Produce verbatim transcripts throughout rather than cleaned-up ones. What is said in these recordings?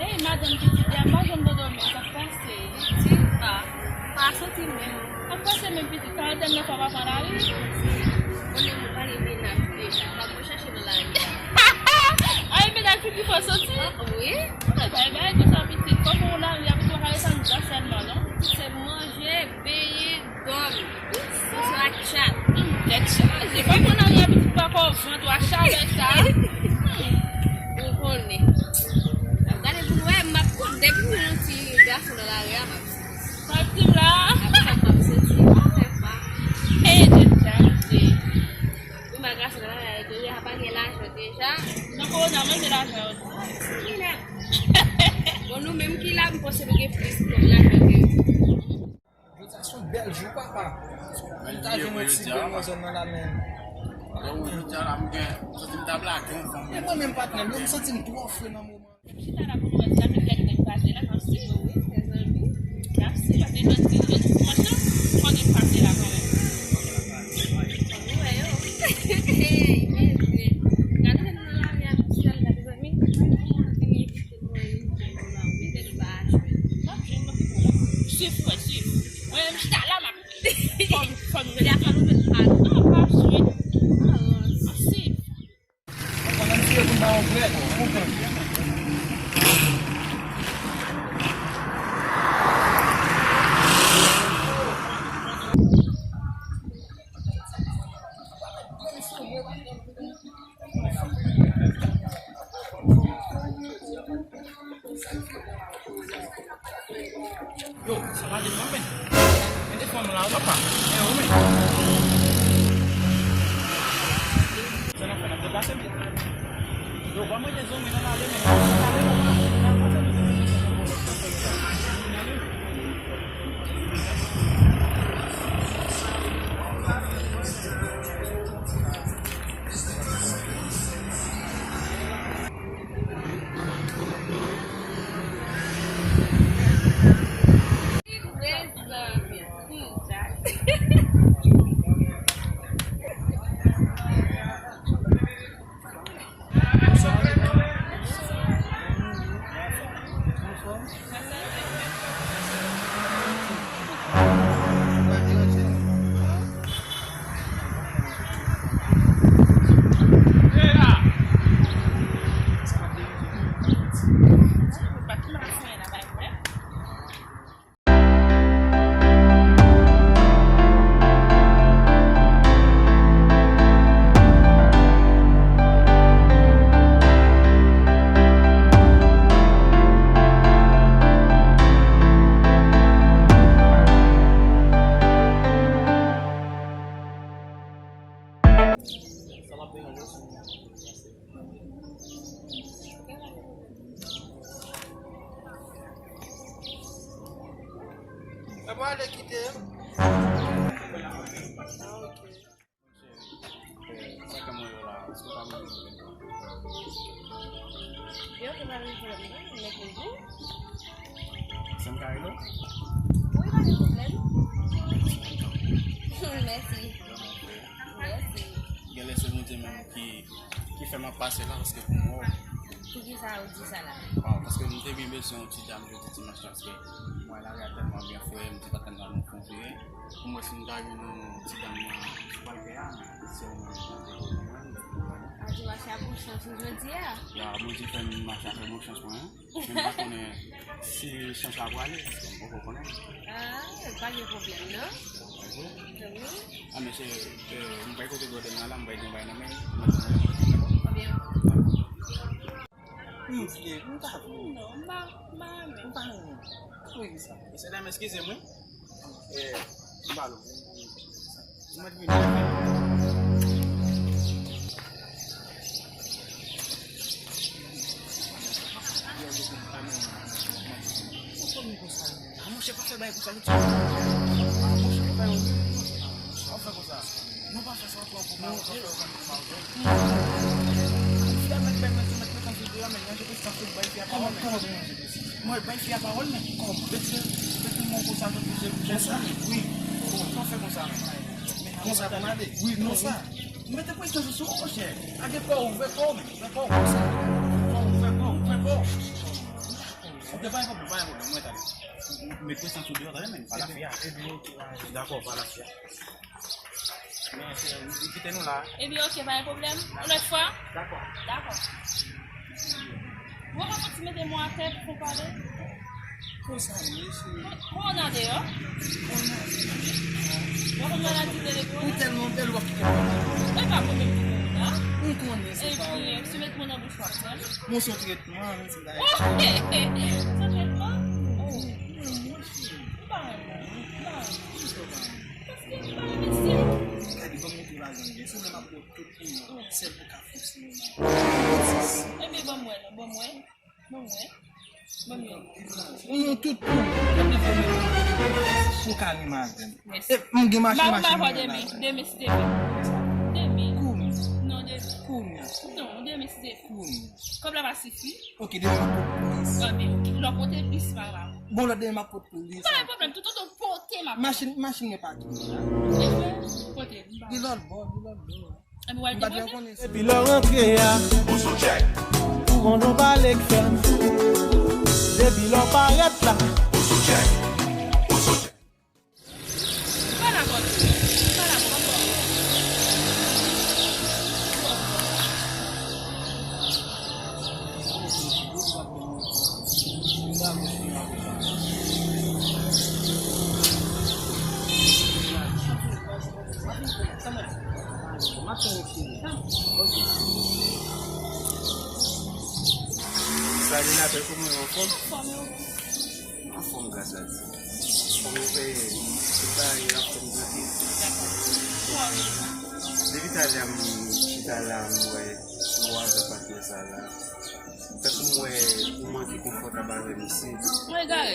Ey, madanm pitit, yè m pa janm dodo men, sa k pase? Pitit, a, pa soti menm. Sa k pase menm pitit? Karantèn nan fè w pa pran lari? Konnen mwen pa gen mennaj deja, m ap chache nan lari a. Ay, mennaj pou ki fò soti? Ah, wi. Ay, bay, bay, konsa pitit. Fò pou lari a, pou w ka resann gras sèlman, non? Pitit, se manje, benyen, dòmi. Sou ak chat. Tèt chaje. Pa pran nan lari a pitit pa kò vant ou a chalè sa. Ou konnen. Ap gade pou wè, m ap konn depi m wè yon ti gason nan lari a, m ap soti. Sa di m la. Ap sa m ap soti. Fè pa. Hey, tèt chaje. Wi, m a gason nan lari a, deja pa gen lajan deja. Nan kowona, manje lajan yo. Wi, la. Bon, nou menm ki la, m panse nou gen plis lajan ke yo. Jodi a se yon bèl jou, papa. M ta jwenn yon ti demwazèl nan la men. Alò, jodi a la, m gen, m santi m ta plake yon fanm. E mwen menm, patnè m, yo, m santi m twò fre nan moman. Chita la pou mwen, sa vin gade nèg pase la, m ap siv. Wi, mezanmi. M ap siv, paske jodi, jodi dimanch lan, fò nèg pase la kanmenm. Fò nou wè yo. Hey, mesye. Gade nou nan lari a, nou sèl la, mezanmi. Fini. Swiv mwen, swiv. Mwen menm chita la, m ap fò m, fò m rele a fò nou met a non, pa swiv. Mwen konn m siye pou m ba yon frè, ou konprann. Yo, sa pa defann, men. Men defann la, papa. E ou, men. Sa n ap fè, n ap deplase, men. Yo, ban mwen de zon, men, n ale, men. N ale, papa. N ale. Sa p ap deranje w si m pase? Sa pa ale kite m. Ah, ok. Sa k ap mwen yo la, èske w pa mwen yo? Yo, se pa gen pwoblèm, non, m mèt li di. Sa m ka rele w? Wi, pa gen pwoblèm. Mèsi. Mèsi. Genlè se Bondye menm ki, ki fè m ap pase la, paske pou mwen. Poukisa ou di sa la? Waw, paske m te byen bezwen yon ti dam jodi dimanch la, paske mwen lari a tèlman byen fre, m te kontan nan yon fon vire. Pou mwen, si m ta jwenn yon ti dam nan, sou pral fè a, se yon moun ki te konnen mwen. A di mache a bon chans ou jodi a? Ya, Bondye fè m mache a fè bon chans mwen. Men m pa konnen si chans la prale, paske m poko konnen. Ah, pa gen pwoblèm, non? Oke. Wi. Ah, mesye, euh, m bay kote gòdèn nan la, m bay yon bay nan men, m ap di nou. Konbyen? Wi, m fye, m ta vle. Non, m pa, m pa renmen. M pa renmen. Wi, sa. Mesye dam, eskize m, wi. Eh, m pa lou. Mwen vin. Ou konn konsa. Ah, monchè, pa fè bagay konsa, non. Ah, monchè, pa fè konsa. Non, pa fè sa ankò pou mwen. Fi a mèt bay mwen, mèt mwen konfye deyò, men manje plis nan fout bay fi a pawòl, men. Mwen bay fi a pawòl, men. Kòman? Depi, depi mwen konsa, depi se konsa. Wi. Konsa pou m ale? Wi, konsa. Mete presyon sou ou, monchè. Age kò ou, ouvè kò w, men. Ouvè kò w konsa. Ouvè kò w, ouvè kò w, ouvè kò w. Pa gen pwoblèm, pa gen pwoblèm, mwen tande. Met presyon sou deyò, tande, men pa lafiya. Dakò, pa lafiya. Men, se, li kite nou la. Ebyen, oke, pa gen pwoblèm. Yon lòt fwa? Dakò. Dakò. Mwen pa santi mete mwen atè pou pale. Konsa, mesye. Kòman w nan deyò? Ou konn maladi de lepo? Ou tèlman bèl, w ap kite m. E pa pwoblèm pou mwen la. Ou konnen se pa ou. Ebyen, si w met mwen nan bouch, w ap pran. Bon, se yon tretman, men se bagay. Se yon tretman? Oh. M pa renmen, m pa renmen. Paske m pa renmen stil. Gade, ban m montre lajan m gen. Se ou menm ap bwè tout pou mwen. Sèl pou ka fòse mwen. Ebyen, ban m wè non, ban m wè. Ban m wè. Ban m wè. Non, tout pou mwen. Pou ka anime avè m. Mèsi. E, m gen machin, machin mwen la. Demen, demen, si te vle. Demen. Kounye a. Non, demen. Kounye a. Non, demen, si te vle. Kounye a. Kòb la pa sifi. Ok, demen m ap pot polis. Anben, ok. Lè w pote plis pa la. Bon, lè demen m ap pot polis. Pa gen pwoblèm, toutotan w pote m ap. Machin, machin mwen pake la. Ebyen, pote m pa. Li lòt bò, li lòt bò. Anben, w al depoze. Depi lè w rantre a, kouran w pale k fè m fou. Depi lè w parèt la. Pa la kòb. Pa la kòb. Salut, la paix, kòman w ye, anfòm? Anfòm, gras a Dye. Anfòm, yo fè tout bagay anfòm, trankil. Depi talè a m chita la, m wè ou avèk patnè sa la. Tankou m wè ou manke konfòtab avè misye. Mwen egare.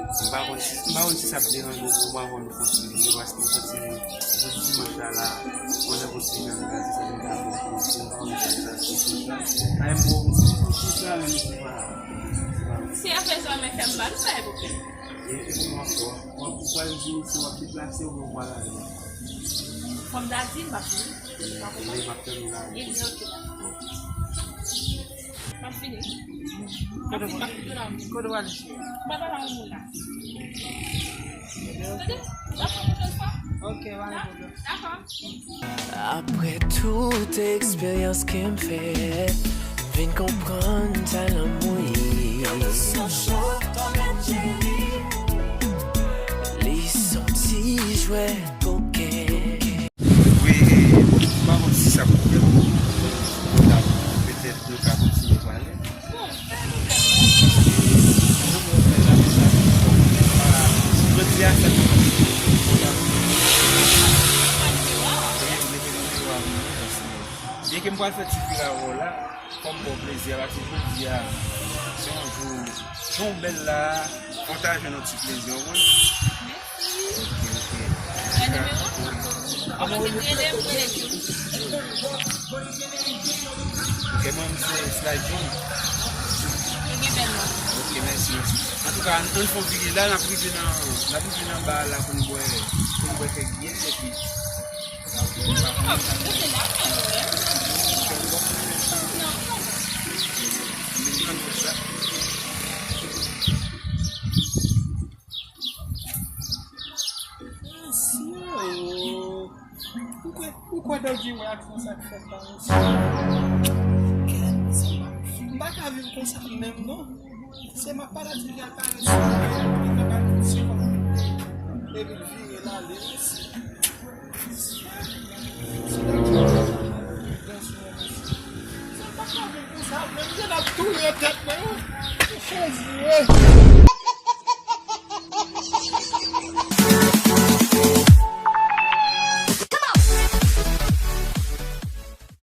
M pa konn si, m pa konn si sa ap deranje w pou m avè w kontinye, paske m santi jodi dimanch la la, on nèg osi jan gras, se sa ki ta bon pou m, m pa konn si sa se konsa. Ay, m bon, m konn si sa, men se pa, se pa. Si afè sa, men fè m mal, pa gen pwoblèm. E, e pou mwen ankò, w ap, ou pral di misye w ap deplase oubyen w pral ale? Fò m ta di l, m ap di l. Ebyen, m ap tann ou la. Ebyen, oke, dakò. M ap vini. M ap vini, m ap vini la. Kote w ale? M ap pale ak yon moun la. Tande? M ap fè yon lòt fwa. Oke, pa gen pwoblèm. Dakò. Apre tout eksperyans ke m fè, m vin konprann sa lanmou ye. Li santi jwèt pokè. Wi, m pa konn si sa pwoblèm. Petèt nou ka kontinye pale. Bon, pa gen pwoblèm non. Jodi a, sa ki kontan. Mwen pa nimewo a. Wi, m leve nimewo a, wi, paske byenke m pral fè ti fil avè w la, fò m ba w plezi a, paske jodi a, se yon jou, jan w bèl la, fò w ta jwenn yon ti plezi, w konprann? Mèsi. Oke, oke. Gen nimewo? Kòman w rele? Rele m, rele Jun. Ok, mwen, m se Sly John. Li gen bèl non. Ok, mèsi, mèsi. Antouka, ann, ann fè yon vire la, n ap rive nan, n ap rive nan ba a la pou n bwè, pou n bwè kèk byè, epi, n ap, n ap, n ap, ann fè sa. Mesye, ou kwè, ou kwè Dodgy wè aksyon sa k fèt la, mesye? M pa ka viv konsa menm, non. Se m ap pale ak ti fi a, l pale sou mwen, li fè bal ti kòb. Epi l vire l ale, mesye. Sa pa ka viv konsa, menm jan n ap touye tèt mwen, wi. Jezi, wi.